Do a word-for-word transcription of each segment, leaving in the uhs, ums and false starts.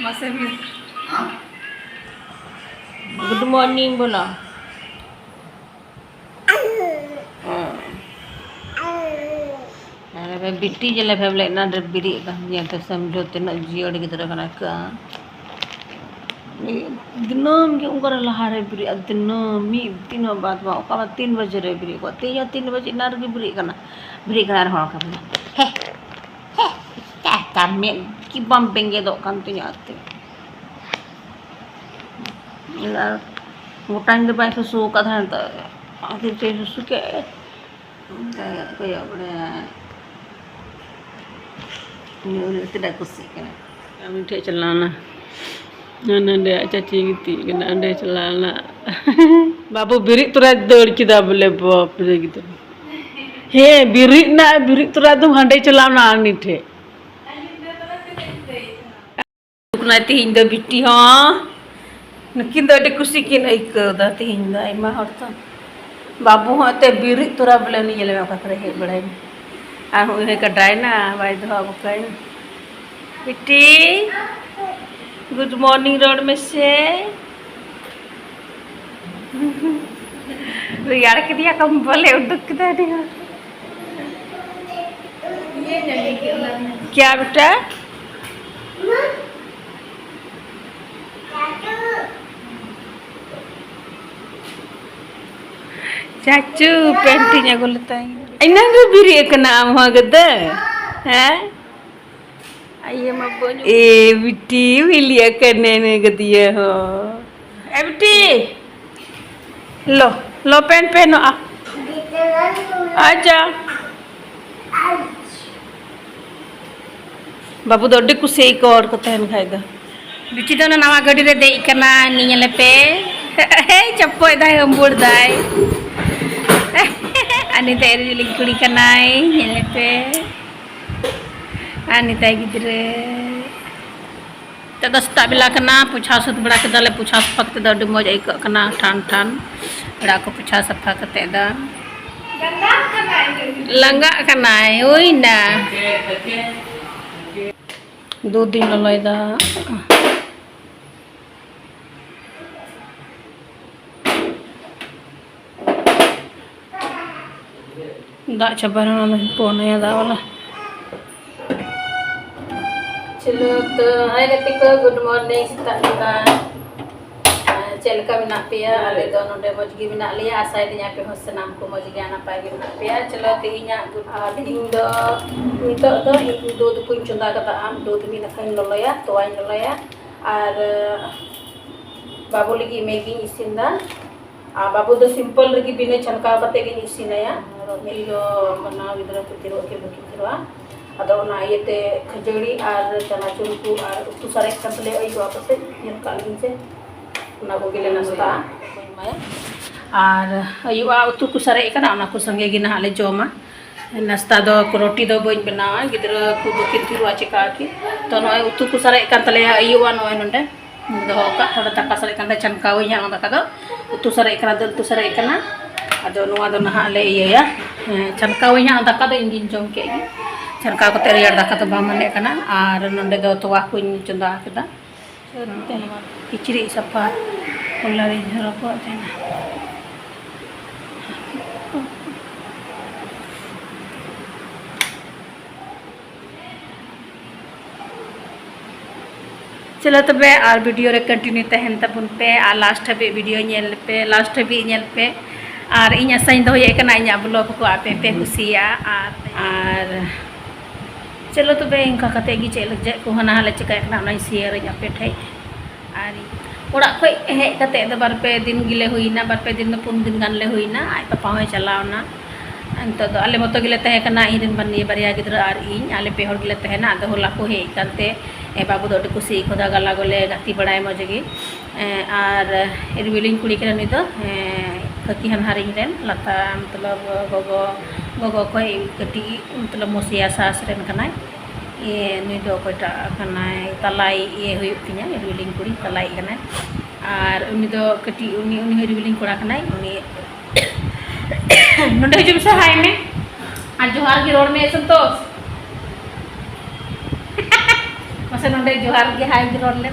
ᱢᱟᱥᱮ ᱢᱮ᱾ Good morning ᱵᱚᱞᱟ᱾ ᱟᱨ ᱵᱤᱴᱤ ᱡᱮᱞᱮ ᱵᱷᱮᱵᱽ ᱞᱮ ᱮᱱᱟᱱ ᱨᱮ ᱵᱮᱨᱮᱫ ᱟᱠᱟᱱ ᱧᱮᱞ ᱛᱮ ᱥᱚᱢᱡᱷᱚ ᱛᱤᱱᱟᱹᱜ ᱡᱤᱭᱟᱹᱲ ᱜᱤᱫᱽᱨᱟᱹ ᱠᱟᱱᱟ ᱠᱟ᱾ ᱫᱤᱱᱟᱹᱢ ᱜᱮ ᱚᱱᱠᱟ ᱨᱮ ᱞᱟᱦᱟ ᱨᱮ ᱵᱮᱨᱮᱫᱼᱟ, ᱫᱤᱱᱟᱹᱢ ᱢᱤᱫ ᱫᱤᱱ ᱦᱚᱸ ᱵᱟᱫ ᱵᱟᱝ, ᱚᱠᱟ ᱢᱟ ᱛᱤᱱ ᱵᱟᱡᱮ ᱨᱮ ᱵᱮᱨᱮᱫ ᱠᱚᱜᱼᱟ, ᱛᱮᱦᱮᱧ ᱦᱚᱸ ᱛᱤᱱ ᱵᱟᱡᱮ ᱮᱱᱟᱱ ᱨᱮᱜᱮ ᱵᱮᱨᱮᱫ ᱠᱟᱱᱟ, ᱵᱮᱨᱮᱫ ᱠᱟᱱᱟ ᱟᱨᱦᱚᱸ ᱚᱱᱠᱟ ᱵᱚᱞᱮ, ᱦᱮ, ᱦᱮ, ᱪᱟ, ᱪᱟ, ᱢᱮᱫ ᱜᱮ ᱵᱟᱢ ᱵᱮᱸᱜᱮᱫᱚᱜ ᱠᱟᱱ ᱛᱤᱧᱟᱹ ᱟᱨ ᱛᱮ᱾ ᱟᱨ ᱜᱚᱴᱟ ᱧᱤᱫᱟᱹ ᱵᱟᱭ ᱥᱩᱥᱩ ᱟᱠᱟᱫ ᱛᱟᱦᱮᱸᱱ ᱛᱚ, ᱟᱫᱚ ᱪᱮᱫ ᱥᱩᱥᱩ ᱠᱮᱫ? ᱚᱱᱠᱟ ᱠᱚᱭᱚᱜ ᱵᱟᱲᱟᱭᱟ᱾ ᱩᱱᱤ ᱩᱱᱤ ᱛᱤᱱᱟᱹᱜ ᱠᱩᱥᱤᱜ ᱠᱟᱱᱟ᱾ ᱩᱱᱤ ᱴᱷᱮᱡ ᱪᱟᱞᱟᱣᱱᱟ᱾ ᱱᱚᱰᱮ ᱟᱡ ᱪᱟᱪᱤ ᱜᱤᱛᱤᱡ ᱠᱟᱱᱟ, ᱚᱸᱰᱮ ᱪᱟᱞᱟᱣᱱᱟ᱾ ᱵᱟᱹᱵᱩ ᱵᱮᱨᱮᱫ ᱛᱚᱨᱟᱭ ᱫᱟᱹᱲ ᱠᱮᱫᱟ ᱵᱚᱞᱮ, ᱵᱟᱯ ᱨᱮ ᱜᱤᱫᱽᱨᱟᱹ᱾ ᱦᱮᱸ, ᱵᱮᱨᱮᱫ ᱱᱟ, ᱵᱮᱨᱮᱫ ᱛᱚᱨᱟ ᱫᱚ ᱦᱟᱸᱰᱮ ᱪᱟᱞᱟᱣᱱᱟ ᱩᱱᱤ ᱴᱷᱮᱡ᱾ ᱠᱟᱱᱟᱭ ᱛᱮᱦᱮᱧ ᱫᱚ ᱵᱤᱴᱤ ᱦᱚᱸ᱾ ᱱᱩᱠᱤᱱ ᱫᱚ ᱟᱹᱰᱤ ᱠᱩᱥᱤ ᱠᱤᱱ ᱟᱹᱭᱠᱟᱹᱣ ᱫᱟ ᱛᱮᱦᱮᱧ ᱫᱚ, ᱟᱭᱢᱟ ᱦᱚᱲ ᱛᱚ᱾ ᱵᱟᱹᱵᱩ ᱦᱚᱸ ᱮᱱᱛᱮ ᱵᱮᱨᱮᱫ ᱛᱚᱨᱟ ᱵᱚᱞᱮ ᱩᱱᱤ ᱧᱮᱞᱮ ᱢᱮ ᱚᱠᱟ ᱠᱚᱨᱮ ᱦᱮᱡ ᱵᱟᱲᱟᱭ ᱢᱮ᱾ ᱟᱨ ᱦᱚᱸ ᱩᱭ ᱦᱚᱸᱭ ᱠᱟᱰᱟᱭᱱᱟ, ᱵᱟᱭ ᱫᱚᱦᱚ ᱟᱵᱚ ᱠᱟᱭ᱾ ᱵᱤᱴᱤ, good morning ᱨᱚᱲ ᱢᱮᱥᱮ᱾ ᱨᱮᱭᱟᱲ ᱠᱮᱫᱮᱭᱟ ᱠᱚᱢᱵᱚᱞᱮ ᱩᱰᱩᱠ ᱠᱮᱫᱟ ᱟᱹᱰᱤ ᱦᱚᱲ᱾ क्या बेटा? ᱪᱟᱪᱩ, ᱯᱮᱱᱴ ᱤᱧ ᱟᱹᱜᱩ ᱞᱮᱛᱟᱭ᱾ ᱮᱱᱟᱝ ᱨᱮ ᱵᱮᱨᱮᱫ ᱟᱠᱟᱱᱟ ᱟᱢ ᱦᱚᱸ ᱜᱟᱫᱟ? ᱦᱮᱸ? ᱟᱭᱮ ᱢᱟ ᱵᱟᱹᱧ ᱮ ᱵᱤᱴᱤ, ᱵᱤᱞᱤ ᱟᱠᱟᱱᱟ ᱱᱩᱭ ᱜᱟᱹᱫᱤᱭᱟᱹ ᱦᱚᱸ᱾ ᱮ ᱵᱤᱴᱤ, ᱞᱚ, ᱞᱚ ᱯᱮᱱ ᱯᱮᱱᱚᱜᱼᱟ᱾ ᱟᱪᱪᱷᱟ᱾ ᱵᱟᱹᱵᱩ ᱫᱚ ᱟᱹᱰᱤ ᱠᱩᱥᱤ ᱟᱹᱭᱠᱟᱹᱣᱟ ᱦᱚᱲ ᱠᱚ ᱛᱟᱦᱮᱱ ᱠᱷᱟᱡ ᱫᱚ᱾ ᱵᱤᱴᱤ ᱫᱚ ᱚᱱᱟ ᱱᱟᱣᱟ ᱜᱟᱹᱰᱤ ᱨᱮ ᱫᱮᱡ ᱠᱟᱱᱟᱭ, ᱩᱱᱤ ᱧᱮᱞᱮ ᱯᱮ᱾ ᱪᱚᱯᱚᱡ ᱫᱟᱭ, ᱦᱟᱹᱢᱵᱩᱲ ᱫᱟᱭ᱾ ᱟᱨ ᱱᱤᱛᱚᱜ ᱨᱤᱡᱩᱞᱤ ᱠᱩᱲᱤ ᱠᱟᱱᱟᱭ, ᱧᱮᱞᱮ ᱯᱮ᱾ ᱟᱨ ᱱᱤᱛᱟᱭ ᱜᱤᱫᱽᱨᱟᱹ᱾ ᱱᱤᱛᱚᱜ ᱫᱚ ᱥᱮᱛᱟᱜ ᱵᱮᱞᱟ ᱠᱟᱱᱟ, ᱯᱳᱪᱷᱟᱣ ᱥᱟᱹᱛ ᱵᱟᱲᱟ ᱠᱮᱫᱟᱞᱮ᱾ ᱯᱳᱪᱷᱟᱣ ᱥᱟᱯᱷᱟ ᱠᱟᱛᱮ ᱫᱚ ᱟᱹᱰᱤ ᱢᱚᱡᱽ ᱟᱹᱭᱠᱟᱹᱜ ᱠᱟᱱᱟ, ᱴᱷᱟᱱ ᱴᱷᱟᱱ᱾ ᱚᱲᱟᱜ ᱠᱚ ᱯᱳᱪᱷᱟᱣ ᱥᱟᱯᱷᱟ ᱠᱟᱛᱮ ᱫᱚ᱾ ᱞᱟᱸᱜᱟᱜ ᱠᱟᱱᱟᱭ, ᱦᱩᱭᱱᱟ᱾ ᱫᱩᱫᱷ ᱤᱧ ᱞᱚᱞᱚᱭᱮᱫᱟ᱾ ᱫᱟᱜ ᱪᱟᱵᱟᱭᱮᱱᱟ, ᱚᱱᱟ ᱫᱚᱧ ᱯᱷᱳᱱ ᱟᱭᱟ ᱫᱟᱜ ᱵᱟᱞᱟ᱾ ᱪᱚᱞᱚ ᱛᱚ, ᱦᱟᱭ ᱜᱟᱛᱮ ᱠᱚ, good morning, ᱥᱮᱛᱟᱜ ᱡᱚᱦᱟᱨ᱾ ᱟᱨ ᱪᱮᱫ ᱞᱮᱠᱟ ᱢᱮᱱᱟᱜ ᱯᱮᱭᱟ? ᱟᱞᱮ ᱫᱚ ᱱᱚᱰᱮ ᱢᱚᱡᱽ ᱜᱮ ᱢᱮᱱᱟᱜ ᱞᱮᱭᱟ, ᱟᱥᱟᱭᱮᱫᱟᱹᱧ ᱟᱯᱮ ᱦᱚᱸ ᱥᱟᱱᱟᱢ ᱠᱚ ᱢᱚᱡᱽ ᱜᱮ ᱟᱨ ᱱᱟᱯᱟᱭ ᱜᱮ ᱢᱮᱱᱟᱜ ᱯᱮᱭᱟ᱾ ᱪᱚᱞᱚ ᱛᱮᱦᱮᱧᱟᱜ good, ᱟᱨ ᱛᱮᱦᱮᱧ ᱫᱚ ᱱᱤᱛᱚᱜ ᱫᱚ ᱤᱧ ᱫᱩᱫᱷ ᱠᱚᱧ ᱪᱚᱸᱫᱟ ᱠᱟᱫᱟ, ᱟᱢ ᱫᱩᱫᱷ ᱢᱤᱫ ᱱᱟᱠᱷᱟᱧ ᱞᱚᱞᱚᱭᱟ, ᱛᱚᱣᱟᱧ ᱞᱚᱞᱚᱭᱟ, ᱟᱨ ᱵᱟᱹᱵᱩ ᱞᱟᱹᱜᱤᱫ ᱢᱮᱜᱤᱧ ᱤᱥᱤᱱ ᱫᱟ᱾ ᱟᱨ ᱵᱟᱹᱵᱩ ᱫᱚ simple ᱨᱮᱜᱮ ᱵᱤᱱᱟᱹ ᱪᱷᱟᱱᱠᱟᱣ ᱠᱟᱛᱮ ᱜᱤᱧ ᱤᱥᱤᱱᱟᱭᱟ᱾ ᱟᱨ ᱢᱮᱜᱤ ᱫᱚ ᱵᱟᱱᱟ ᱜᱤᱫᱽᱨᱟᱹ ᱠᱚ ᱛᱤᱨᱚᱜ ᱜᱮ ᱵᱟᱹᱠᱤ ᱛᱤᱨᱚᱜᱼᱟ᱾ ᱟᱫᱚ ᱚᱱᱟ ᱤᱭᱟᱹᱛᱮ ᱠᱷᱟᱹᱡᱟᱹᱲᱤ ᱟᱨ ᱪᱟᱱᱟᱪᱩᱨ ᱠᱚ ᱟᱨ ᱩᱛᱩ ᱥᱟᱨᱮᱡ ᱠᱟᱱ ᱛᱟᱞᱮᱭᱟ, ᱟᱹᱭᱩᱵ ᱟᱯᱮᱥᱮᱫ ᱧᱮᱞ ᱠᱟᱜ ᱞᱤᱧ ᱥᱮ, ᱚᱱᱟ ᱠᱚᱜᱮ ᱞᱮ ᱱᱟᱥᱛᱟᱜᱼᱟ᱾ ᱟᱨ ᱟᱹᱭᱩᱵ ᱟᱜ ᱩᱛᱩ ᱠᱚ ᱥᱟᱨᱮᱡ ᱠᱟᱱᱟ, ᱚᱱᱟ ᱠᱚ ᱥᱚᱸᱜᱮ ᱜᱮ ᱱᱟᱦᱟᱜ ᱞᱮ ᱡᱚᱢᱟ᱾ ᱱᱟᱥᱛᱟ ᱫᱚ ᱨᱩᱴᱤ ᱫᱚ ᱵᱟᱹᱧ ᱵᱮᱱᱟᱣᱟ, ᱜᱤᱫᱽᱨᱟᱹ ᱠᱚ ᱵᱟᱹᱠᱤᱱ ᱛᱤᱨᱚᱜᱼᱟ ᱪᱮᱠᱟ ᱟᱹᱠᱤᱱ᱾ ᱛᱚ ᱱᱚᱜᱼᱚᱭ ᱩᱛᱩ ᱠᱚ ᱥᱟᱨᱮᱡ ᱠᱟᱱ ᱛᱟᱞᱮᱭᱟ, ᱟᱹᱭᱩᱵ ᱟᱜ ᱱᱚᱜᱼᱚᱭ ᱱᱚᱰᱮ ᱫᱚᱦᱚ ᱠᱟᱜ, ᱛᱷᱚᱲᱟ ᱫᱟᱠᱟ ᱥᱟᱨᱮᱡ ᱠᱟᱱ ᱛᱟᱞᱮᱭᱟ, ᱪᱷᱟᱱᱠᱟᱣᱟᱹᱧ ᱦᱟᱸᱜ ᱚᱱᱟ ᱫᱟᱠᱟ ᱫᱚ᱾ ᱩᱛᱩ ᱥᱟᱨᱮᱡ ᱠᱟᱱᱟ, ᱫᱟᱹᱞ ᱩᱛᱩ ᱥᱟᱨᱮᱡ ᱠᱟᱱᱟ᱾ ᱟᱫᱚ ᱱᱚᱣᱟ ᱫᱚ ᱱᱟᱦᱟᱜ ᱞᱮ ᱤᱭᱟᱹᱭᱟ, ᱦᱮᱸ, ᱪᱷᱟᱱᱠᱟᱣᱟᱹᱧ ᱦᱟᱸᱜ ᱫᱟᱠᱟ ᱫᱚ, ᱤᱧ ᱜᱤᱧ ᱡᱚᱢ ᱠᱮᱫ ᱜᱮ᱾ ᱪᱷᱟᱱᱠᱟᱣ ᱠᱟᱛᱮ ᱨᱮᱭᱟᱲ ᱫᱟᱠᱟ ᱫᱚ ᱵᱟᱝ ᱢᱟᱱᱮᱜ ᱠᱟᱱᱟ᱾ ᱟᱨ ᱱᱚᱰᱮ ᱫᱚ ᱛᱚᱣᱟ ᱠᱚᱧ ᱪᱚᱸᱫᱟ ᱠᱮᱫᱟ᱾ ᱠᱤᱪᱨᱤᱡ ᱥᱟᱯᱷᱟ, ᱠᱚᱞᱟᱨᱤᱧ ᱦᱚᱨᱚᱜ ᱟᱠᱟᱫ ᱛᱟᱦᱮᱱᱟ᱾ ᱪᱚᱞᱚ ᱛᱚᱵᱮ, ᱟᱨ video ᱨᱮ continue ᱛᱟᱦᱮᱱ ᱛᱟᱵᱚᱱ ᱯᱮ, ᱟᱨ last ᱦᱟᱹᱵᱤᱡ video ᱧᱮᱞ ᱯᱮ, last ᱦᱟᱹᱵᱤᱡ ᱧᱮᱞ ᱯᱮ᱾ ᱟᱨ ᱤᱧ ᱟᱥᱟᱧ ᱫᱚᱦᱚᱭᱮᱫ ᱠᱟᱱᱟ, ᱤᱧᱟᱹᱜ vlog ᱠᱚ ᱟᱯᱮ ᱯᱮ ᱠᱩᱥᱤᱭᱟᱜᱼᱟ᱾ ᱟᱨ, ᱟᱨ ᱪᱚᱞᱚ ᱛᱚᱵᱮ, ᱤᱱᱠᱟ ᱠᱟᱛᱮ ᱜᱮ ᱪᱮᱫ ᱞᱮ, ᱪᱮᱫ ᱠᱚ ᱦᱟᱱᱟ ᱞᱮ ᱪᱤᱠᱟᱹᱭᱮᱫ ᱠᱟᱱᱟ, ᱚᱱᱟᱧ share ᱟᱹᱧ ᱟᱯᱮ ᱴᱷᱮᱡ᱾ ᱟᱨ ᱚᱲᱟᱜ ᱠᱷᱚᱡ ᱦᱮᱡ ᱠᱟᱛᱮ ᱫᱚ ᱵᱟᱨ ᱯᱮ ᱫᱤᱱ ᱜᱮᱞᱮ ᱦᱩᱭᱱᱟ, ᱵᱟᱨ ᱯᱮ ᱫᱤᱱ ᱫᱚ ᱯᱩᱱ ᱫᱤᱱ ᱜᱟᱱ ᱞᱮ ᱦᱩᱭᱱᱟ᱾ ᱟᱡ ᱯᱟᱯᱟ ᱦᱚᱸᱭ ᱪᱟᱞᱟᱣᱱᱟ᱾ ᱱᱤᱛᱚᱜ ᱫᱚ ᱟᱞᱮ ᱢᱚᱛᱚ ᱜᱮᱞᱮ ᱛᱟᱦᱮᱸ ᱠᱟᱱᱟ, ᱤᱧ ᱨᱮᱱ ᱵᱟᱨᱭᱟ, ᱵᱟᱨᱭᱟ ᱜᱤᱫᱽᱨᱟᱹ ᱟᱨ ᱤᱧ, ᱟᱞᱮ ᱯᱮ ᱦᱚᱲ ᱜᱮᱞᱮ ᱛᱟᱦᱮᱱᱟ᱾ ᱟᱫᱚ ᱦᱚᱞᱟ ᱠᱚ ᱦᱮᱡ ᱟᱠᱟᱱ ᱛᱮ, ᱮ, ᱵᱟᱹᱵᱩ ᱫᱚ ᱟᱹᱰᱤ ᱠᱩᱥᱤ ᱟᱹᱭᱠᱟᱹᱣ ᱫᱟ, ᱜᱟᱞᱟ ᱜᱚᱞᱮ ᱜᱟᱛᱮ ᱵᱟᱲᱟᱭ ᱢᱚᱡᱽ ᱜᱮ᱾ ᱮ, ᱟᱨ ᱨᱤᱣᱤᱞᱤᱧ ᱠᱩᱲᱤ ᱠᱟᱱᱟ ᱱᱩᱭ ᱫᱚ, ᱮ, ᱠᱟᱹᱠᱤ ᱦᱟᱱᱦᱟᱨᱤᱧ ᱨᱮᱱ ᱞᱟᱛᱟ, ᱢᱚᱛᱞᱚᱵ ᱜᱚᱜᱚ, ᱜᱚᱜᱚ ᱠᱷᱚᱡ ᱠᱟᱹᱴᱤᱡ, ᱢᱚᱛᱞᱚᱵ ᱢᱚᱥᱤᱭᱟ ᱥᱟᱥ ᱨᱮᱱ ᱠᱟᱱᱟᱭ᱾ ᱤᱭᱟᱹ, ᱱᱩᱭ ᱫᱚ ᱚᱠᱚᱭᱴᱟᱜ ᱠᱟᱱᱟᱭ? ᱛᱟᱞᱟᱭ ᱤᱭᱟᱹ ᱦᱩᱭᱩᱜ ᱛᱤᱧᱟ, ᱨᱤᱣᱤᱞᱤᱧ ᱠᱩᱲᱤ ᱛᱟᱞᱟᱭᱤᱡ ᱠᱟᱱᱟᱭ᱾ ᱟᱨ ᱩᱱᱤ ᱫᱚ ᱠᱟᱹᱴᱤᱡ, ᱩᱱᱤ, ᱩᱱᱤ ᱦᱚᱸ ᱨᱤᱣᱤᱞᱤᱧ ᱠᱚᱲᱟ ᱠᱟᱱᱟᱭ᱾ ᱩᱱᱤ ᱱᱚᱰᱮ ᱦᱤᱡᱩᱜ ᱢᱮᱥᱮ, ᱦᱟᱭ ᱢᱮ᱾ ᱟᱨ ᱡᱚᱦᱟᱨ ᱜᱮ ᱨᱚᱲ ᱢᱮ, ᱥᱚᱱᱛᱳᱥ᱾ ᱥᱮ ᱱᱚᱰᱮ ᱡᱚᱦᱟᱨ ᱜᱮ ᱦᱟᱭ ᱨᱚᱲ ᱞᱮ᱾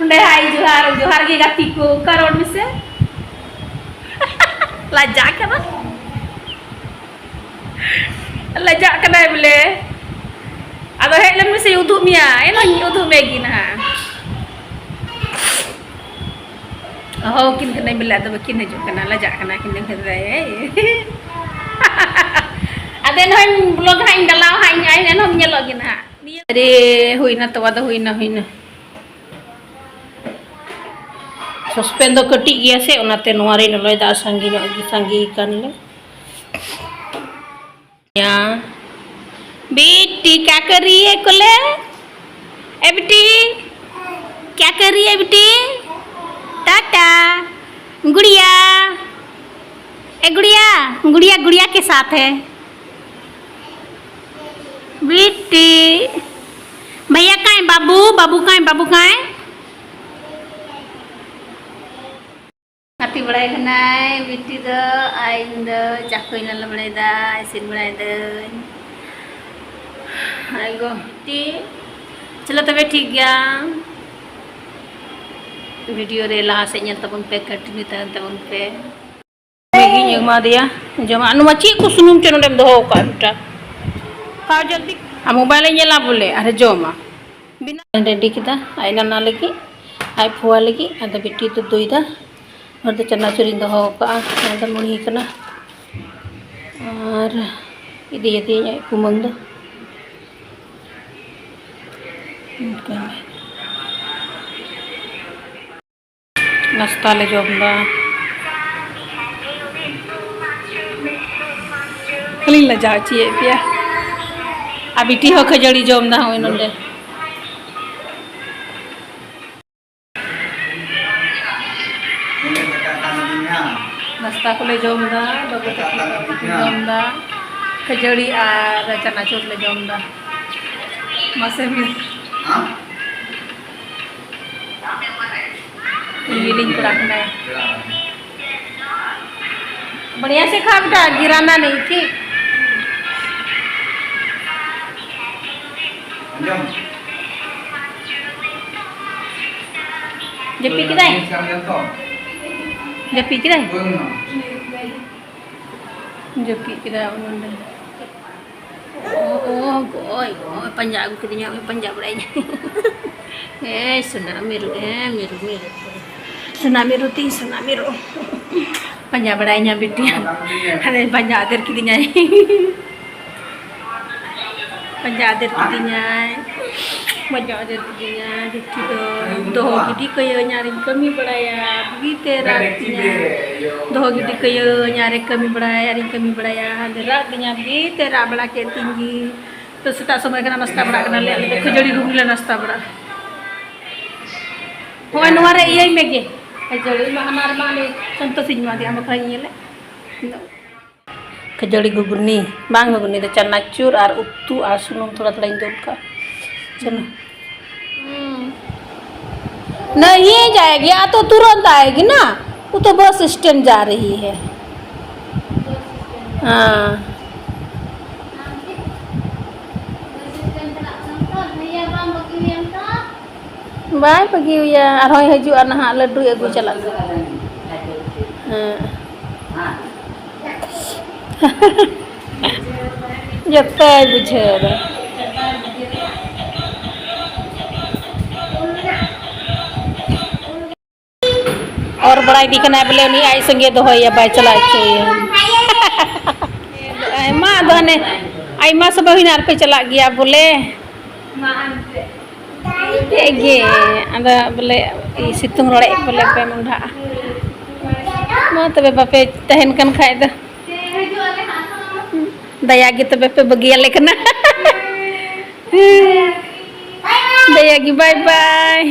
ᱱᱚᱰᱮ ᱦᱟᱭ ᱡᱚᱦᱟᱨ, ᱡᱚᱦᱟᱨ ᱜᱮ ᱜᱟᱛᱮ ᱠᱚ, ᱚᱱᱠᱟ ᱨᱚᱲ ᱢᱮᱥᱮ᱾ ᱞᱟᱡᱟᱜ ᱠᱟᱱᱟ, ᱞᱟᱡᱟᱜ ᱠᱟᱱᱟᱭ ᱵᱚᱞᱮ᱾ ᱟᱫᱚ ᱦᱮᱡ ᱞᱮᱱ ᱢᱮᱥᱮ, ᱩᱫᱩᱜ ᱢᱮᱭᱟ, ᱮᱱᱦᱚᱸᱧ ᱩᱫᱩᱜ ᱢᱮ ᱜᱮ ᱱᱟᱦᱟᱜ᱾ ᱦᱚᱦᱚ ᱟᱹᱠᱤᱱ ᱠᱟᱹᱱᱟᱹᱧ ᱵᱚᱞᱮ, ᱟᱫᱚ ᱵᱟᱹᱠᱤᱱ ᱦᱤᱡᱩᱜ ᱠᱟᱱᱟ, ᱞᱟᱡᱟᱜ ᱠᱟᱱᱟ ᱠᱤᱱ᱾ ᱟᱫᱚ ᱮᱱᱦᱚᱸᱧ ᱵᱞᱚᱜ ᱦᱟᱸᱜ ᱤᱧ ᱰᱟᱞᱟᱣ ᱦᱟᱸᱜ, ᱤᱧ ᱮᱱᱦᱚᱸ ᱧᱮᱞᱚᱜ ᱜᱮ ᱱᱟᱦᱟᱜ᱾ ᱟᱨᱮ, ᱦᱩᱭᱱᱟ, ᱛᱚᱣᱟ ᱫᱚ ᱦᱩᱭᱱᱟ, ᱦᱩᱭᱱᱟ᱾ ᱥᱚᱥᱯᱮᱱ ᱫᱚ ᱠᱟᱹᱴᱤᱡ ᱜᱮᱭᱟ ᱥᱮ, ᱚᱱᱟᱛᱮ ᱱᱚᱣᱟ ᱨᱮᱧ ᱞᱚᱞᱚᱭᱮᱫᱟ, ᱟᱨ ᱥᱟᱸᱜᱮ ᱧᱚᱜ ᱜᱮ ᱥᱟᱸᱜᱮ ᱠᱟᱱ ᱞᱮ᱾ ᱭᱟ, ᱵᱤᱴᱤ, ᱠᱟ ᱠᱟᱨ ᱨᱦᱤ ᱦᱮ ᱠᱚᱞᱮ? ᱮ ᱵᱤᱴᱤ, ᱠᱟ ᱠᱟᱨ ᱨᱦᱤ ᱦᱮ ᱵᱤᱴᱤ? ᱴᱟᱴᱟ, ᱜᱩᱲᱤᱭᱟ, ᱮ ᱜᱩᱲᱤᱭᱟ, ᱜᱩᱲᱤᱭᱟ, ᱜᱩᱲᱤᱭᱟ ᱠᱮ ᱥᱟᱛᱷ ᱦᱮ᱾ ᱵᱤᱴᱤ, ᱵᱷᱟᱭᱭᱟ ᱠᱟᱸᱭ ᱵᱟᱹᱵᱩ, ᱵᱟᱹᱵᱩ ᱠᱟᱸᱭ, ᱵᱟᱹᱵᱩ ᱠᱟᱸᱭ᱾ ᱜᱟᱛᱮ ᱵᱟᱲᱟᱭ ᱠᱟᱱᱟᱭ ᱵᱤᱴᱤ ᱫᱚ, ᱟᱨ ᱤᱧ ᱫᱚ ᱪᱟ ᱠᱚᱧ ᱞᱚᱞᱚ ᱵᱟᱲᱟᱭᱮᱫᱟ, ᱤᱥᱤᱱ ᱵᱟᱲᱟᱭᱮᱫᱟᱹᱧ᱾ ᱟᱨ ᱜᱚ ᱵᱤᱴᱤ, ᱪᱚᱞᱚ ᱛᱚᱵᱮ ᱴᱷᱤᱠ ᱜᱮᱭᱟ, ᱵᱷᱤᱰᱤᱭᱳ ᱨᱮ ᱞᱟᱦᱟ ᱥᱮᱫ ᱧᱮᱞ ᱛᱟᱵᱚᱱ ᱯᱮ, ᱠᱚᱱᱴᱤᱱᱤᱭᱩ ᱛᱟᱦᱮᱱ ᱛᱟᱵᱚᱱ ᱯᱮ᱾ ᱢᱮᱜᱤᱧ ᱮᱢᱟ ᱫᱮᱭᱟ ᱡᱚᱢᱟᱜ᱾ ᱱᱚᱣᱟ ᱪᱮᱫ ᱠᱚ ᱥᱩᱱᱩᱢ ᱪᱚ ᱱᱚᱰᱮᱢ ᱫᱚᱦᱚ ᱟᱠᱟᱫ ᱢᱤᱫᱴᱟᱝ? ᱠᱟᱣ ᱡᱚᱞᱫᱤ᱾ ᱟᱨ ᱢᱳᱵᱟᱭᱤᱞ ᱮ ᱧᱮᱞᱟ ᱵᱚᱞᱮ, ᱟᱨᱮ ᱡᱚᱢᱟ᱾ ᱵᱮᱱᱟᱣ ᱨᱮᱰᱤ ᱠᱮᱫᱟ ᱟᱡ ᱱᱟᱱᱟ ᱞᱟᱹᱜᱤᱫ, ᱟᱡ ᱯᱷᱩᱣᱟ ᱞᱟᱹᱜᱤᱫ, ᱟᱫᱚ ᱵᱤᱴᱤ ᱫᱚ ᱫᱚᱭ ᱫᱟ᱾ ᱱᱚᱰᱮ ᱪᱟᱱᱟᱪᱩᱨᱤᱧ ᱫᱚᱦᱚ ᱟᱠᱟᱫᱼᱟ, ᱱᱚᱣᱟ ᱫᱚ ᱢᱩᱲᱦᱤ ᱠᱟᱱᱟ᱾ ᱟᱨ ᱤᱫᱤᱭᱟᱫᱮᱭᱟᱹᱧ ᱟᱡ ᱠᱩᱢᱟᱹᱝ ᱫᱚ᱾ ᱚᱱᱠᱟ᱾ ᱱᱟᱥᱛᱟ ᱞᱮ ᱡᱚᱢ ᱮᱫᱟ᱾ ᱠᱷᱟᱹᱞᱤᱧ ᱞᱟᱡᱟᱣ ᱦᱚᱪᱚᱭᱮᱫ ᱯᱮᱭᱟ᱾ ᱟᱨ ᱵᱤᱴᱤ ᱦᱚᱸ ᱠᱷᱟᱹᱡᱟᱹᱲᱤ ᱡᱚᱢ ᱮᱫᱟ ᱦᱚᱸᱜᱼᱚᱭ ᱱᱚᱸᱰᱮ᱾ ᱱᱟᱥᱛᱟ ᱠᱚᱞᱮ ᱡᱚᱢ ᱮᱫᱟ, ᱵᱟᱹᱵᱩ ᱛᱟᱠᱚ ᱠᱚ ᱡᱚᱢ ᱮᱫᱟ᱾ ᱠᱷᱟᱹᱡᱟᱹᱲᱤ ᱟᱨ ᱪᱟᱱᱟᱪᱩᱨ ᱞᱮ ᱡᱚᱢ ᱮᱫᱟ᱾ ᱢᱟᱥᱮ ᱢᱮ᱾ ᱤᱧ ᱜᱮᱞᱤᱧ ᱠᱚᱲᱟ ᱠᱟᱱᱟᱭ᱾ बढ़िया से खा बेटा, गिराना नहीं, ठीक? ᱟᱸᱡᱚᱢ? ᱡᱟᱹᱯᱤᱫ ᱠᱮᱫᱟᱭ? ᱡᱟᱹᱯᱤᱫ ᱠᱮᱫᱟᱭ? ᱦᱳᱭ ᱢᱟ᱾ ᱡᱟᱹᱯᱤᱫ ᱠᱮᱫᱟᱭ ᱱᱚᱰᱮ᱾ ᱚ, ᱚ, ᱜᱚᱭ, ᱜᱚᱭ, ᱯᱟᱸᱡᱟ ᱟᱹᱜᱩ ᱠᱤᱫᱤᱧᱟ, ᱯᱟᱸᱡᱟ ᱵᱟᱲᱟᱭᱤᱧ᱾ ᱦᱮᱸ, ᱥᱳᱱᱟ ᱢᱤᱨᱩ, ᱦᱮᱸ, ᱢᱤᱨᱩ, ᱢᱤᱨᱩ᱾ ᱥᱳᱱᱟ ᱢᱤᱨᱩ ᱛᱤᱧ, ᱥᱳᱱᱟ ᱢᱤᱨᱩ᱾ ᱯᱟᱸᱡᱟ ᱵᱟᱲᱟᱭᱤᱧᱟ ᱵᱤᱴᱤ᱾ ᱦᱟᱱᱮ ᱯᱟᱸᱡᱟ ᱟᱫᱮᱨ ᱠᱤᱫᱤᱧᱟᱭ᱾ ᱯᱟᱸᱡᱟ ᱟᱫᱮᱨ ᱠᱤᱫᱤᱧᱟᱭ᱾ ᱯᱟᱸᱡᱟ ᱟᱫᱮᱨ ᱠᱤᱫᱤᱧᱟᱭ᱾ ᱵᱤᱴᱤ ᱫᱚ ᱫᱚᱦᱚ ᱜᱤᱰᱤ ᱠᱟᱹᱭᱟᱹᱧ ᱟᱨᱤᱧ ᱠᱟᱹᱢᱤ ᱵᱟᱲᱟᱭᱟ᱾ ᱵᱩᱜᱤᱛᱮ ᱨᱟᱜ ᱠᱤᱫᱤᱧᱟᱭ᱾ ᱫᱚᱦᱚ ᱜᱤᱰᱤ ᱠᱟᱹᱭᱟᱹᱧ ᱟᱨᱮ ᱠᱟᱹᱢᱤ ᱵᱟᱲᱟᱭᱟ, ᱟᱨᱤᱧ ᱠᱟᱹᱢᱤ ᱵᱟᱲᱟᱭᱟ᱾ ᱟᱫᱚ ᱨᱟᱜ ᱫᱤᱧᱟ, ᱵᱩᱜᱤᱛᱮ ᱨᱟᱜ ᱵᱟᱲᱟ ᱠᱮᱫ ᱛᱤᱧ ᱜᱮ᱾ ᱛᱚ ᱥᱮᱛᱟᱜ ᱥᱚᱢᱚᱭ ᱠᱟᱱᱟ, ᱱᱟᱥᱛᱟ ᱵᱟᱲᱟᱜ ᱠᱟᱱᱟᱞᱮ, ᱟᱞᱮ ᱫᱚ ᱠᱷᱟᱹᱡᱟᱹᱲᱤ ᱜᱷᱩᱜᱽᱱᱤ ᱞᱮ ᱱᱟᱥᱛᱟ ᱵᱟᱲᱟᱜᱼᱟ᱾ ᱦᱚᱸᱜᱼᱚᱭ ᱱᱚᱣᱟ ᱨᱮ ᱤᱭᱟᱹᱭ ᱢᱮᱜᱮ᱾ ᱠᱷᱟᱹᱡᱟᱹᱲᱤ ᱢᱟ ᱦᱟᱱᱟ ᱨᱮᱢᱟ ᱟᱞᱮ ᱥᱚᱱᱛᱳᱥᱤᱧ ᱮᱢᱟ ᱫᱮᱭᱟ, ᱟᱢ ᱵᱟᱠᱷᱨᱟᱧ ᱤᱭᱟᱹ ᱞᱮᱫ᱾ ᱠᱷᱟᱹᱡᱟᱹᱲᱤ ᱜᱷᱩᱜᱽᱱᱤ, ᱵᱟᱝ ᱜᱷᱩᱜᱽᱱᱤ ᱫᱚ ᱪᱟᱱᱟᱪᱩᱨ ᱟᱨ ᱩᱛᱩ ᱟᱨ ᱥᱩᱱᱩᱢ ᱛᱷᱚᱲᱟ ᱛᱷᱚᱲᱟᱧ ᱫᱩᱞ ᱠᱟᱜᱼᱟ᱾ ᱪᱚᱞᱚ᱾ नहीं जाएगी, आ तो तुरंत आएगी ना, वो तो बस स्टैंड जा रही है। हाँ। ᱵᱟᱭ ᱵᱟᱹᱜᱤᱭᱟᱭᱟ, ᱟᱨᱦᱚᱸᱭ ᱦᱤᱡᱩᱜᱼᱟ ᱱᱟᱦᱟᱜ, ᱞᱟᱹᱰᱩᱭ ᱟᱹᱜᱩ ᱪᱟᱞᱟᱜ᱾ ᱦᱮᱸ᱾ ᱡᱚᱛᱚᱭ ᱵᱩᱡᱷᱟᱹᱣ ᱮᱫᱟ᱾ ᱚᱨ ᱵᱟᱲᱟᱭᱮᱫᱮ ᱠᱟᱱᱟᱭ ᱵᱚᱞᱮ, ᱩᱱᱤ ᱟᱡ ᱥᱚᱸᱜᱮ ᱫᱚᱦᱚᱭᱮᱭᱟ, ᱵᱟᱭ ᱪᱟᱞᱟᱣ ᱦᱚᱪᱚᱭᱮᱭᱟ᱾ ᱟᱭᱢᱟ ᱟᱫᱚ ᱦᱟᱱᱮ ᱟᱭᱢᱟ ᱥᱚᱢᱚᱭ ᱦᱩᱭᱱᱟ, ᱟᱨᱯᱮ ᱪᱟᱞᱟᱜ ᱜᱮᱭᱟ ᱵᱚᱞᱮ᱾ ᱪᱮᱫ ᱜᱮ ᱟᱫᱚ ᱵᱚᱞᱮ ᱥᱤᱛᱩᱝ ᱨᱚᱲᱮᱫ ᱵᱚᱞᱮ ᱯᱮ ᱢᱚᱸᱰᱷᱟᱜᱼᱟ᱾ ᱢᱟ ᱛᱚᱵᱮ ᱵᱟᱯᱮ ᱛᱟᱦᱮᱱ ᱠᱟᱱ ᱠᱷᱟᱡ ᱫᱚ ᱫᱟᱭᱟ ᱜᱮ ᱛᱚᱵᱮ ᱯᱮ ᱵᱟᱹᱜᱤᱭᱟᱞᱮ ᱠᱟᱱᱟ᱾ दया की बाय बाय।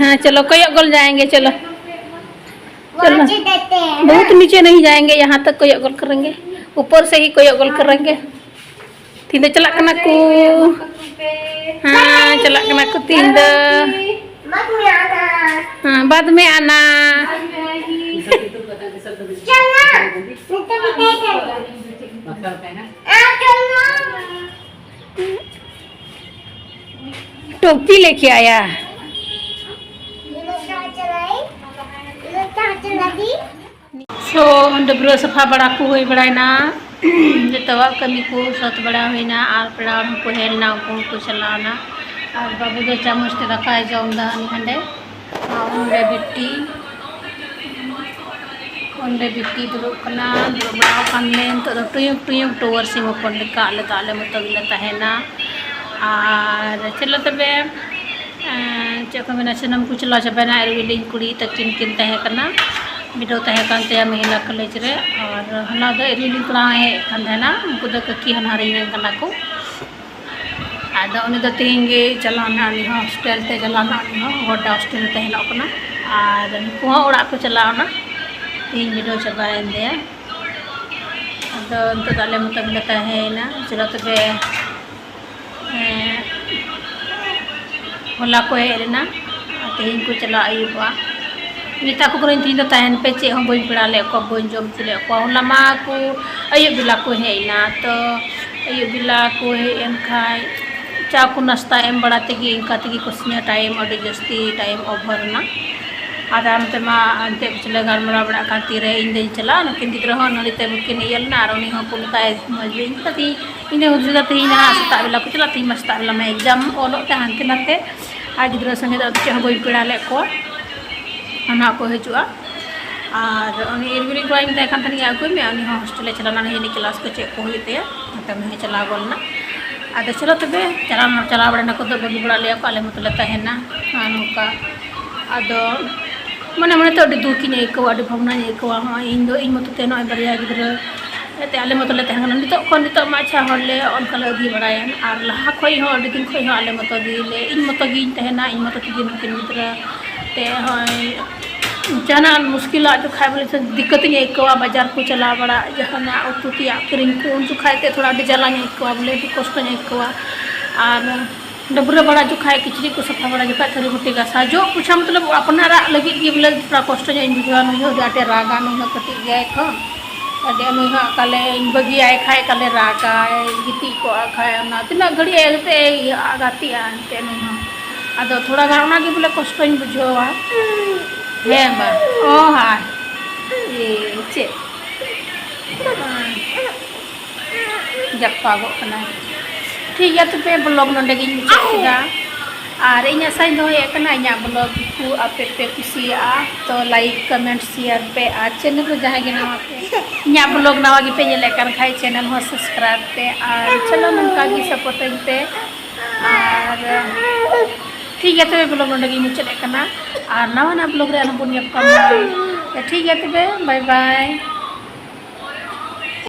हाँ चलो कोई गोल जाएंगे चलो। चलो बहुत नीचे नहीं जाएंगे, यहाँ तक कोई गोल करेंगे, ऊपर से ही कोई गोल करेंगे। तीन चालक कना को। हाँ चालक कना को तीन। हाँ बाद में आना। टोपी लेके आया। सो, डबरा सफा बड़ा को हुई बड़ायना। ᱡᱚᱛᱚᱣᱟᱜ ᱠᱟᱹᱢᱤ ᱠᱚ ᱥᱟᱹᱛ ᱵᱟᱲᱟ ᱦᱩᱭᱱᱟ ᱟᱨ ᱯᱮᱲᱟ ᱦᱚᱲ ᱠᱚ ᱦᱮᱡ ᱞᱮᱱᱟ, ᱩᱱᱠᱩ ᱦᱚᱸᱠᱚ ᱪᱟᱞᱟᱣᱱᱟ᱾ ᱟᱨ ᱵᱟᱹᱵᱩ ᱫᱚ ᱪᱟᱢᱚᱪ ᱛᱮ ᱫᱟᱠᱟᱭ ᱡᱚᱢ ᱮᱫᱟ ᱦᱟᱸᱰᱮ᱾ ᱟᱨ ᱚᱸᱰᱮ ᱵᱤᱴᱤ, ᱚᱸᱰᱮ ᱵᱤᱴᱤ ᱫᱩᱲᱩᱵ ᱠᱟᱱᱟ, ᱫᱩᱲᱩᱵ ᱵᱟᱲᱟ ᱟᱠᱟᱱ ᱞᱮ᱾ ᱱᱤᱛᱚᱜ ᱫᱚ ᱴᱩᱭᱩᱠ ᱴᱩᱭᱩᱠ ᱴᱩᱣᱟᱹᱨ ᱥᱤᱢ ᱦᱚᱯᱚᱱ ᱞᱮᱠᱟ ᱟᱞᱮ ᱫᱚ ᱟᱞᱮ ᱢᱚᱛᱚ ᱜᱮᱞᱮ ᱛᱟᱦᱮᱱᱟ᱾ ᱟᱨ ᱪᱚᱞᱚ ᱛᱚᱵᱮ, ᱮᱸ, ᱪᱮᱫ ᱠᱚ ᱢᱮᱱᱟ, ᱥᱟᱱᱟᱢ ᱠᱚ ᱪᱟᱞᱟᱣ ᱪᱟᱵᱟᱭᱮᱱᱟ᱾ ᱟᱨ ᱤᱧ ᱠᱩᱲᱤ ᱛᱟᱹᱠᱤᱱ ᱠᱤᱱ ᱛᱟᱦᱮᱸ ᱠᱟᱱᱟ, ᱵᱤᱰᱟᱹᱣ ᱛᱟᱦᱮᱸ ᱠᱟᱱ ᱛᱟᱭᱟ ᱢᱚᱦᱤᱞᱟ ᱠᱚᱞᱮᱡᱽ ᱨᱮ᱾ ᱟᱨ ᱦᱚᱞᱟ ᱫᱚ ᱤᱨᱤᱞᱤᱧ ᱠᱚᱲᱟ ᱦᱚᱸ ᱦᱮᱡ ᱠᱟᱱ ᱛᱟᱦᱮᱱᱟ, ᱩᱱᱠᱩ ᱫᱚ ᱠᱟᱹᱠᱤ ᱦᱟᱱᱦᱟᱨᱤᱧ ᱨᱮᱱ ᱠᱟᱱᱟ ᱠᱚ᱾ ᱟᱫᱚ ᱩᱱᱤ ᱫᱚ ᱛᱮᱦᱮᱧ ᱜᱮ ᱪᱟᱞᱟᱣ ᱮᱱᱟ, ᱩᱱᱤ ᱦᱚᱸ ᱦᱳᱥᱴᱮᱞ ᱛᱮ ᱪᱟᱞᱟᱣ ᱮᱱᱟ, ᱩᱱᱤ ᱦᱚᱸ ᱜᱚᱰᱰᱟ ᱦᱳᱥᱴᱮᱞ ᱨᱮ ᱛᱟᱦᱮᱱᱚᱜ ᱠᱟᱱᱟ᱾ ᱟᱨ ᱱᱩᱠᱩ ᱦᱚᱸ ᱚᱲᱟᱜ ᱠᱚ ᱪᱟᱞᱟᱣ ᱮᱱᱟ, ᱛᱮᱦᱮᱧ ᱵᱤᱰᱟᱹᱣ ᱪᱟᱵᱟᱭᱮᱱ ᱛᱟᱭᱟ᱾ ᱟᱫᱚ ᱱᱤᱛᱚᱜ ᱫᱚ ᱟᱞᱮ ᱢᱚᱛᱚ ᱜᱮᱞᱮ ᱛᱟᱦᱮᱸᱭᱮᱱᱟ᱾ ᱪᱚᱞᱚ ᱛᱚᱵᱮ, ᱦᱮᱸ, ᱦᱚᱞᱟ ᱠᱚ ᱦᱮᱡ ᱞᱮᱱᱟ, ᱟᱨ ᱛᱮᱦᱮᱧ ᱠᱚ ᱪᱟᱞᱟᱜ ᱟᱹᱭᱩᱵᱚᱜᱼᱟ᱾ ᱢᱮᱛᱟ ᱠᱚ ᱠᱟᱹᱱᱟᱹᱧ, "ᱛᱮᱦᱮᱧ ᱫᱚ ᱛᱟᱦᱮᱱ ᱯᱮ, ᱪᱮᱫ ᱦᱚᱸ ᱵᱟᱹᱧ ᱯᱮᱲᱟ ᱞᱮᱫ ᱠᱚᱣᱟ, ᱵᱟᱹᱧ ᱡᱚᱢ ᱦᱚᱪᱚ ᱞᱮᱫ ᱠᱚᱣᱟ᱾" ᱦᱚᱞᱟ ᱢᱟ ᱠᱚ ᱟᱹᱭᱩᱵ ᱵᱮᱞᱟ ᱠᱚ ᱦᱮᱡ ᱮᱱᱟ, ᱛᱚ ᱟᱹᱭᱩᱵ ᱵᱮᱞᱟ ᱠᱚ ᱦᱮᱡ ᱮᱱ ᱠᱷᱟᱡ ᱪᱟ ᱠᱚ ᱱᱟᱥᱛᱟ ᱮᱢ ᱵᱟᱲᱟ ᱛᱮᱜᱮ ᱤᱱᱠᱟ ᱛᱮᱜᱮ ᱠᱚ ᱥᱤᱧᱟ, ᱴᱟᱭᱤᱢ ᱟᱹᱰᱤ ᱡᱟᱹᱥᱛᱤ ᱴᱟᱭᱤᱢ ᱳᱵᱷᱟᱨ ᱮᱱᱟ᱾ ᱟᱨ ᱛᱟᱭᱚᱢ ᱛᱮᱢᱟ ᱮᱱᱛᱮᱫ ᱯᱤᱪᱷᱞᱮ ᱜᱟᱞᱢᱟᱨᱟᱣ ᱵᱟᱲᱟᱜ ᱠᱟᱱ ᱛᱤᱨᱮ ᱤᱧ ᱫᱚᱧ ᱪᱟᱞᱟᱜᱼᱟ, ᱱᱩᱠᱤᱱ ᱜᱤᱫᱽᱨᱟᱹ ᱦᱚᱸ ᱱᱚᱰᱮ ᱛᱮ ᱵᱟᱹᱠᱤᱱ ᱤᱭᱟᱹ ᱞᱮᱱᱟ, ᱟᱨ ᱩᱱᱤ ᱦᱚᱸ ᱠᱚ ᱢᱮᱛᱟᱭ ᱢᱚᱡᱽ ᱜᱮ᱾ ᱤᱧ ᱫᱚ ᱛᱮᱦᱮᱧ, ᱤᱧ ᱫᱚ ᱦᱩᱫᱤᱥ ᱮᱫᱟ ᱛᱮᱦᱮᱧ ᱱᱟᱦᱟᱜ ᱥᱮᱛᱟᱜ ᱵᱮᱞᱟ ᱠᱚ ᱪᱟᱞᱟᱜ, ᱛᱮᱦᱮᱧ ᱢᱟ ᱥᱮᱛᱟᱜ ᱵᱮᱞᱟ ᱢᱟ ᱮᱠᱡᱟᱢ ᱚᱞᱚᱜ ᱛᱮ ᱦᱟᱱᱛᱮ ᱱᱟᱛᱮ, ᱟᱨ ᱜᱤᱫᱽᱨᱟᱹ ᱥᱚᱸᱜᱮ ᱫᱚ ᱟᱫᱚ ᱪᱮᱫ ᱦᱚᱸ ᱵᱟᱹᱧ ᱯᱮᱲᱟ ᱞᱮᱫ ᱠᱚᱣᱟ, ᱚᱱᱟ ᱠᱚ ᱦᱤᱡᱩᱜᱼᱟ᱾ ᱟᱨ ᱩᱱᱤ ᱤᱨᱵᱤᱞᱤᱧ ᱠᱚᱲᱟᱧ ᱢᱮᱛᱟᱭ ᱠᱟᱱ ᱛᱟᱦᱮᱱ ᱜᱮᱭᱟ, "ᱟᱹᱜᱩᱭ ᱢᱮ", ᱩᱱᱤ ᱦᱚᱸ ᱦᱳᱥᱴᱮᱞᱮ ᱪᱟᱞᱟᱣ ᱞᱮᱱᱟ, ᱡᱟᱹᱱᱤᱡ ᱠᱞᱟᱥ ᱠᱚ ᱪᱮᱫ ᱠᱚ ᱦᱩᱭᱩᱜ ᱛᱟᱭᱟ, ᱚᱱᱟᱛᱮ ᱩᱱᱤ ᱦᱚᱸᱭ ᱪᱟᱞᱟᱣ ᱜᱚᱫ ᱞᱮᱱᱟ᱾ ᱟᱫᱚ ᱪᱚᱞᱚ ᱛᱚᱵᱮ, ᱪᱟᱞᱟᱣ, ᱪᱟᱞᱟᱣ ᱵᱟᱲᱟ ᱱᱟᱠᱚ ᱫᱚ, ᱵᱟᱹᱜᱤ ᱵᱟᱲᱟ ᱞᱮᱭᱟ ᱠᱚ, ᱟᱞᱮ ᱢᱚᱛᱚ ᱞᱮ ᱛᱟᱦᱮᱱᱟ᱾ ᱟᱨ ᱱᱚᱝᱠᱟ ᱟᱫᱚ ᱢᱚᱱᱮ ᱢᱚᱱᱮ ᱛᱮ ᱟᱹᱰᱤ ᱫᱩᱠᱤᱧ ᱟᱹᱭᱠᱟᱹᱣᱟ, ᱟᱹᱰᱤ ᱵᱷᱟᱵᱽᱱᱟᱧ ᱟᱹᱭᱠᱟᱹᱣᱟ᱾ ᱦᱚᱸᱜᱼᱚᱭ ᱤᱧ ᱫᱚ ᱤᱧ ᱢᱚᱛᱚ ᱛᱮ ᱱᱚᱜᱼᱚᱭ ᱵᱟᱨᱭᱟ ᱜᱤᱫᱽᱨᱟᱹ ᱛᱮ ᱟᱞᱮ ᱢᱚᱛᱚ ᱞᱮ ᱛᱟᱦᱮᱸ ᱠᱟᱱᱟ᱾ ᱱᱤᱛᱚᱜ ᱠᱷᱚᱱ ᱱᱤᱛᱚᱜ ᱢᱟ ᱟᱪᱪᱷᱟ ᱦᱚᱲ ᱞᱮ ᱚᱱᱠᱟ ᱞᱮ ᱟᱹᱫᱷᱤ ᱵᱟᱲᱟᱭᱮᱱ, ᱟᱨ ᱞᱟᱦᱟ ᱠᱷᱚᱡ ᱦᱚᱸ ᱟᱹᱰᱤ ᱫᱤᱱ ᱠᱷᱚᱡ ᱦᱚᱸ ᱟᱞᱮ ᱢᱚᱛᱚ ᱜᱮᱞᱮ, ᱤᱧ ᱢᱚᱛᱚ ᱜᱤᱧ ᱛᱟᱦᱮᱱᱟ, ᱤᱧ ᱢᱚᱛᱚ ᱛᱮᱜᱮ ᱱᱩᱠᱤᱱ ᱜᱤᱫᱽᱨᱟᱹ ᱛᱮ ᱦᱚᱸᱜᱼᱚᱭ ᱡᱟᱦᱟᱱᱟᱜ ᱢᱩᱥᱠᱤᱞᱟᱜ ᱡᱚᱠᱷᱟᱡ ᱵᱚᱞᱮ ᱥᱮ ᱫᱤᱠᱠᱟᱛ ᱤᱧ ᱟᱹᱭᱠᱟᱹᱣᱟ, ᱵᱟᱡᱟᱨ ᱠᱚ ᱪᱟᱞᱟᱣ ᱵᱟᱲᱟᱜ, ᱡᱟᱦᱟᱱᱟᱜ ᱩᱛᱩ ᱛᱮᱭᱟᱜ ᱠᱤᱨᱤᱧ ᱠᱚ, ᱩᱱ ᱡᱚᱠᱷᱟᱡ ᱛᱮ ᱛᱷᱚᱲᱟ ᱟᱹᱰᱤ ᱡᱟᱞᱟᱧ ᱟᱹᱭᱠᱟᱹᱣᱟ, ᱵᱚᱞᱮ ᱟᱹᱰᱤ ᱠᱚᱥᱴᱚᱧ ᱟᱹᱭᱠᱟᱹᱣᱟ᱾ ᱟᱨ ᱰᱟᱹᱵᱽᱨᱟᱹ ᱵᱟᱲᱟ ᱡᱚᱠᱷᱟᱡ, ᱠᱤᱪᱨᱤᱡ ᱠᱚ ᱥᱟᱯᱷᱟ ᱵᱟᱲᱟ ᱡᱚᱠᱷᱟᱡ, ᱛᱷᱟᱹᱨᱤ ᱵᱟᱹᱴᱤ ᱜᱟᱥᱟᱣ, ᱡᱚᱜ ᱯᱚᱪᱷᱟ ᱢᱚᱛᱞᱚᱵ ᱟᱯᱱᱟᱨᱟᱜ ᱞᱟᱹᱜᱤᱫ ᱜᱮ ᱵᱚᱞᱮ ᱛᱷᱚᱲᱟ ᱠᱚᱥᱴᱚ ᱧᱚᱜ ᱤᱧ ᱵᱩᱡᱷᱟᱹᱣᱟ᱾ ᱱᱩᱭ ᱦᱚᱸ ᱟᱹᱰᱤ ᱟᱸᱴᱮ ᱨᱟᱜᱟ, ᱱᱩᱭ ᱦᱚᱸ ᱠᱟᱹᱴᱤᱡ ᱜᱮᱭᱟᱭ ᱛᱚ᱾ ᱟᱹᱰᱤ ᱱᱩᱭ ᱦᱚᱸ ᱚᱠᱟᱞᱮᱧ ᱵᱟᱹᱜᱤᱭᱟᱭ ᱠᱷᱟᱡ ᱚᱠᱟᱞᱮ ᱨᱟᱜᱟᱭ, ᱜᱤᱛᱤᱡ ᱠᱚᱜᱼᱟ ᱠᱷᱟᱡ, ᱚᱱᱟ ᱛᱤᱱᱟᱹᱜ ᱜᱷᱟᱹᱲᱤᱡ ᱮ ᱮᱱᱛᱮᱫ ᱮ ᱤᱭᱟᱹᱜᱼᱟ, ᱜᱟᱛᱮᱜᱼᱟ ᱮᱱᱛᱮᱫ ᱱᱩᱭ ᱦᱚᱸ᱾ ᱟᱫᱚ ᱛᱷᱚᱲᱟ ᱜᱟᱱ ᱚᱱᱟᱜᱮ ᱵᱚᱞᱮ ᱠᱚᱥᱴᱚᱧ ᱵᱩᱡᱷᱟᱹᱣᱟ᱾ ᱦᱮᱸ ᱵᱟ, ᱚ ᱦᱟᱭ, ᱮ, ᱪᱮᱫ? ᱡᱟᱯᱟᱜᱚᱜ ᱠᱟᱱᱟᱭ᱾ ᱴᱷᱤᱠ ᱜᱮᱭᱟ, ᱛᱚᱵᱮ vlog ᱱᱚᱰᱮ ᱜᱤᱧ ᱢᱩᱪᱟᱹᱫ ᱠᱮᱫᱟ᱾ ᱟᱨ ᱤᱧ ᱟᱥᱟᱧ ᱫᱚᱦᱚᱭᱮᱫ ᱠᱟᱱᱟ ᱤᱧᱟᱹᱜ vlog ᱠᱚ ᱟᱯᱮ ᱯᱮ ᱠᱩᱥᱤᱭᱟᱜᱼᱟ, ᱛᱚ like, comment, share ᱯᱮ᱾ ᱟᱨ channel ᱨᱮ ᱡᱟᱦᱟᱸᱭ ᱜᱮ ᱱᱟᱣᱟ ᱯᱮ, ᱤᱧᱟᱹᱜ vlog ᱱᱟᱣᱟ ᱜᱮᱯᱮ ᱧᱮᱞᱮᱫ ᱠᱟᱱ ᱠᱷᱟᱡ channel ᱦᱚᱸ subscribe ᱯᱮ᱾ ᱟᱨ ᱪᱚᱞᱚ ᱱᱚᱝᱠᱟ ᱜᱮ support ᱟᱹᱧ ᱯᱮ᱾ ᱟᱨ ᱴᱷᱤᱠ ᱜᱮᱭᱟ, ᱛᱚᱵᱮ vlog ᱱᱚᱰᱮ ᱜᱤᱧ ᱢᱩᱪᱟᱹᱫ ᱮᱫ ᱠᱟᱱᱟ᱾ ᱟᱨ ᱱᱟᱣᱟᱱᱟᱜ vlog ᱨᱮ ᱟᱨᱦᱚᱸ ᱵᱚᱱ ᱧᱟᱯᱟᱢᱟ᱾ ᱴᱷᱤᱠ ᱜᱮᱭᱟ, ᱛᱚᱵᱮ bye bye᱾